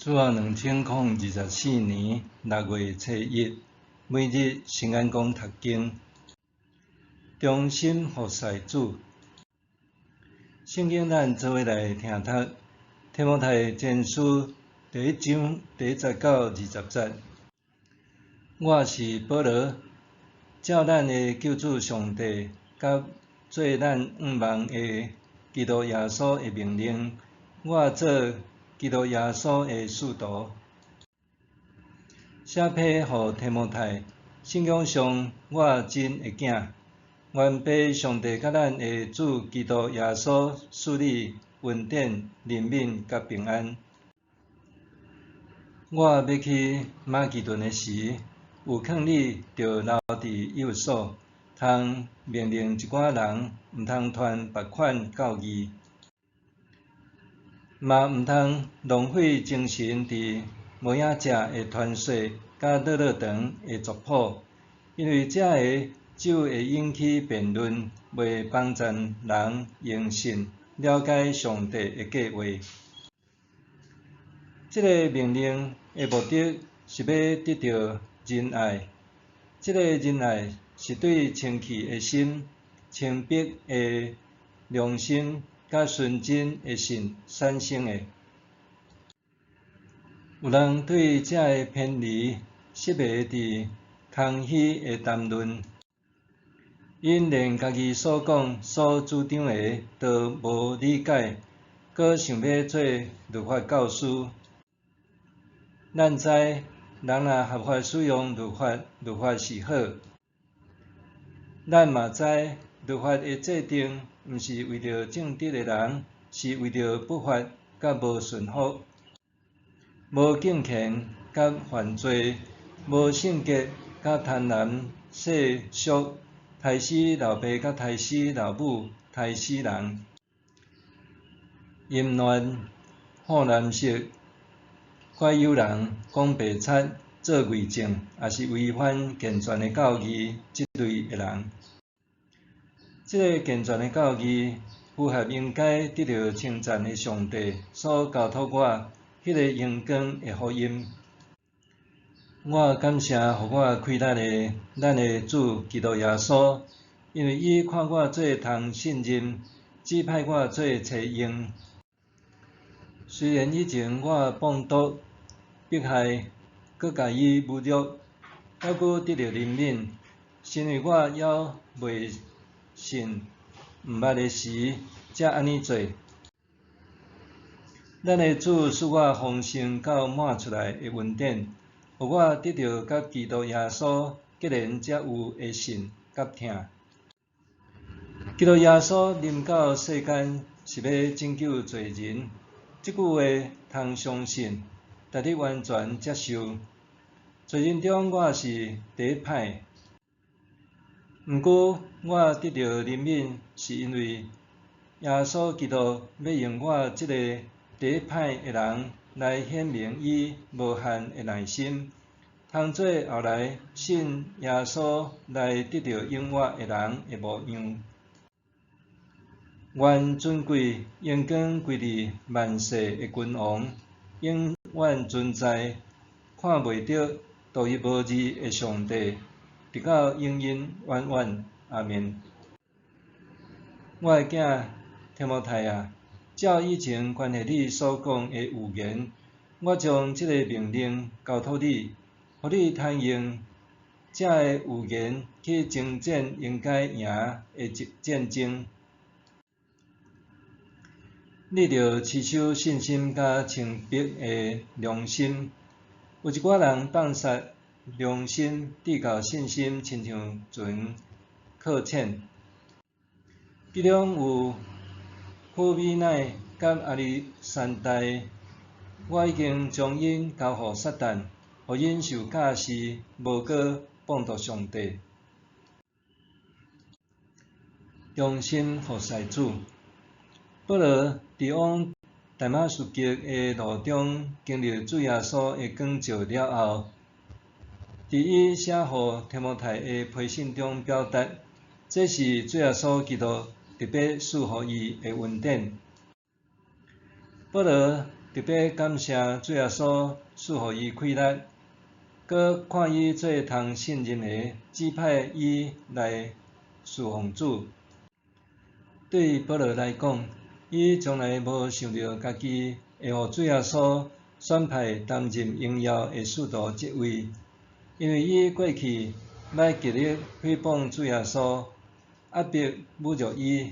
主後2024年6月初一，每日聖言講讀經，忠心服侍主。聖經咱做伙來聽讀，提摩太前書第一章第一節到二十節。我是保羅，照咱的救主上帝佮做咱向望的基督耶穌的命令，我做基督耶穌的使徒，寫批予提摩太。信仰上我真的囝，願父上帝佮咱的主基督耶穌賜你恩典、憐憫佮平安。我欲去馬其頓的時，有勸你著留佇以弗所，通命令一寡人毋通傳別款教義。嘛毋通浪費精神佇無影者的傳說佮落落長的族譜，因為這个只有會引起辯論，袂幫贊人用信了解上帝的計畫。這个命令的目的是欲得著仁愛，這个仁愛是對清氣的心、清白的良心佮純真的信產生的。有人對這个偏離，失迷佇空虛的談論，𪜶連家己所講、所主張的都無理解，閣想欲做律法教師。咱知，人若合法使用律法，律法是好。咱嘛知，律法的制定，毋是為著正直的人，是為著不法佮無順服、無敬虔佮犯罪、無聖潔佮貪婪世俗、刣死老爸佮刣死老母、刣死人、淫亂、好男色、拐誘人、講白賊、做偽證，抑是違反健全的教義這類的人。這个健全的教義，符合應該得著稱讚的上帝所交託我彼个榮光的福音。我感謝予我氣力的咱的主基督耶穌，因為伊看我做通信任，指派我做差役。雖然以前我放毒、迫害，閣共伊侮辱，猶閣得著憐憫，是因為我猶未信、毋捌的時，才按呢做。咱的主賜我豐盛到滿出來的恩典，予我得著佮基督耶穌結連才有的信佮疼。基督耶穌臨到世間是欲拯救罪人，這句話通相信，值得完全接受。罪人中我是第一歹。毋過我得著憐憫，是因為耶穌基督欲用我這个第一歹的人來顯明伊無限的耐心，通做後來信耶穌來得著永活的人的模樣。願尊貴榮光歸予萬世的君王，永遠存在、看袂著、獨一無二的上帝，直到永永遠遠。阿們。我的囝提摩太啊，照以前關係你所講的預言，我將這个命令交託你，予你通用這个預言去征戰應該贏的戰爭。你著持守信心佮清白的良心。有一寡人放殺良心，至到信心親像船擱淺。其中有好美乃佮亞歷山大，我已經將𪜶交予撒旦，予𪜶受教示，無閣放毒上帝。忠心服侍主。保羅佇往大馬士革的路中，經歷主耶穌的光照了後，佇伊寫予提摩太的批信中表達，這是主耶穌基督特別賜予伊的恩典。保羅特別感謝主耶穌賜予伊氣力，閣看伊做通信任的，指派伊來事奉主。對保羅來講，伊從來無想著家己會予主耶穌選派擔任榮耀的使徒職位，因為伊過去捌極力誹謗主耶穌，壓迫侮辱伊。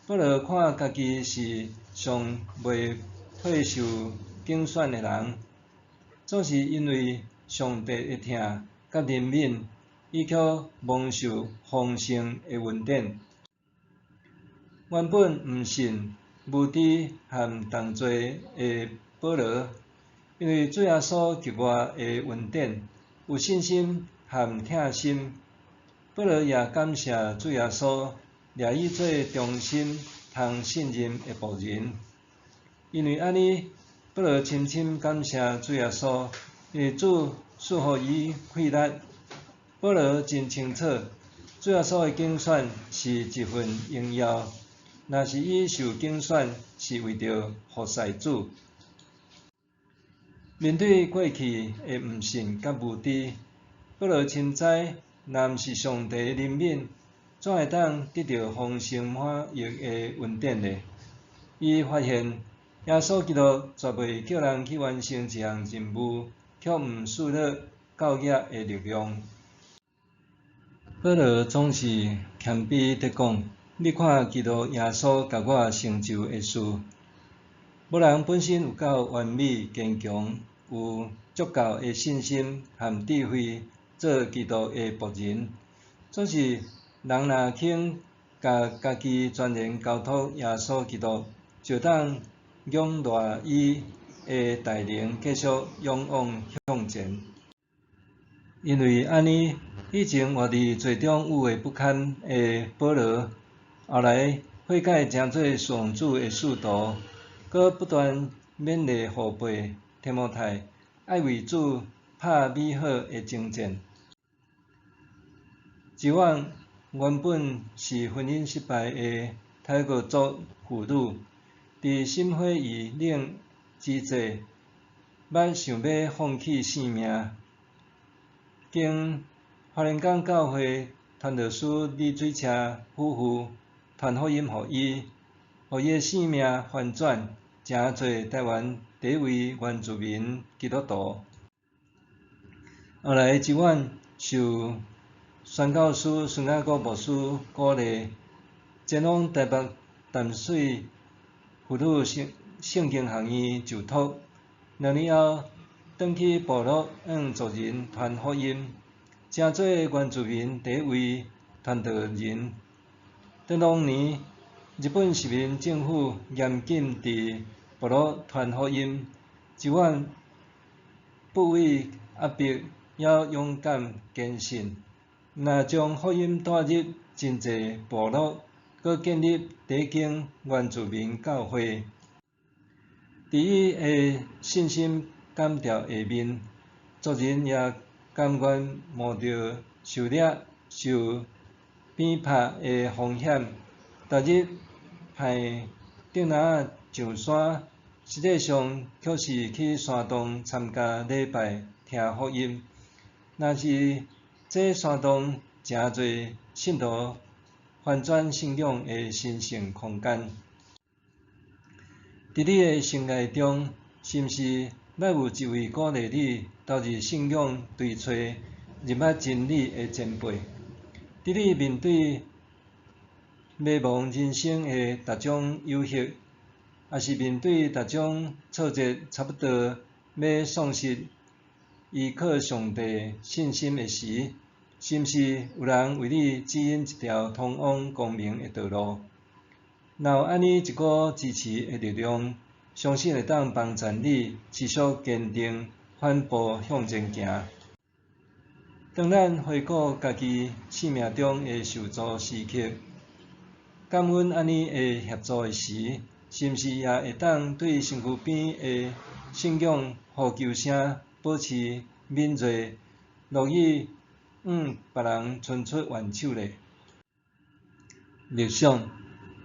保羅看家己是上袂配受揀選的人，總是因為上帝的疼佮憐憫，伊卻蒙受豐盛的恩典。原本毋信、無知和重罪的保羅，因為主耶穌格外的恩典，有信心和疼心。保羅也感謝主耶穌，掠伊做忠心、通信任的僕人。因為按呢，保羅深深感謝主耶穌，因為主賜予伊氣力。保羅真清楚，主耶穌的揀選是一份榮耀。若是伊受揀選，是為著服侍主。面對過去的毋信佮無知，保羅深知，若毋是上帝的憐憫，怎會當得著豐盛滿溢的恩典呢？伊發現，耶穌基督絕袂叫人去完成一項任務，卻毋賜予夠額的力量。保羅總是謙卑地講：你看基督耶穌共我成就的事，無人本身有夠完美堅強，有足夠的信心和智慧做基督的僕人。總是人若肯共家己全然交託耶穌基督，就當仰賴伊的大能，繼續勇往向前。因為按呢，以前活佇罪中污穢不堪的保羅，後來悔改成做事奉主的使徒，閣不斷勉勵後輩提摩太，愛為主拍美好的征戰。一位原本是婚姻失敗的泰國族婦女，佇心灰意冷之際，捌想欲放棄性命。經花蓮港教會傳道師李水車夫婦傳福音予伊，予伊的性命翻轉，成做台灣第一位原住民基督徒。後來一晚受宣教師孫雅各牧師鼓勵，前往台北淡水婦女聖聖經學院就讀。2年後，轉去部落向族人傳福音，成做原住民第一位傳道人。當年，日本殖民政府嚴禁佇部落傳福音，一晚不畏壓迫，猶勇敢堅信，毋但將福音帶入真濟部落，閣建立第一間原住民教會。佇伊的信心感召下面，族人也甘願冒著受掠、受鞭拍的風險，逐日派竹籃仔上山，實際上卻是去山洞參加禮拜、聽福音。若是這山洞誠濟信徒翻轉信仰的神聖空間。佇你的生涯中，是毋是捌有一位鼓勵你投入信仰追揣、認捌真理的前輩？佇你面對迷茫人生的逐種誘惑，抑是面對逐種挫折，差不多欲喪失依靠上帝信心的時，是毋是有人為你指引一條通往光明的道路？若有按呢一股支持的力量，相信會當幫助你持續堅定緩步向前行。當咱回顧家己生命中的受助時刻，感恩按呢的協助的時，是毋是也會當對身軀邊的信仰呼求聲保持敏銳，樂意向別人伸出援手呢？默想，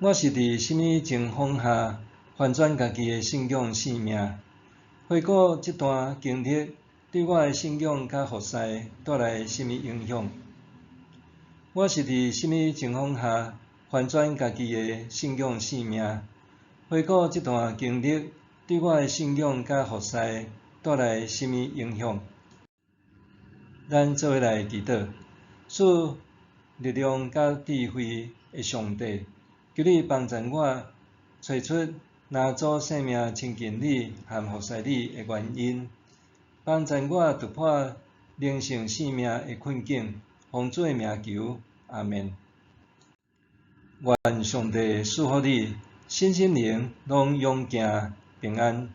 我是佇啥物情況下翻轉家己的信仰生命？回顧這段經歷，對我的信仰佮服侍帶來啥物影響？我是佇啥物情況下翻轉家己的信仰生命？回顧這段經歷，對我的信仰佮服侍帶來啥物影響？咱做伙來祈禱，賜力量佮智慧的上帝，求你幫助我揣出拿主性命親近你和服侍你的原因，幫助我突破靈性生命的困境。奉主的名求，阿們。願上帝賜福你，身心靈攏勇健平安。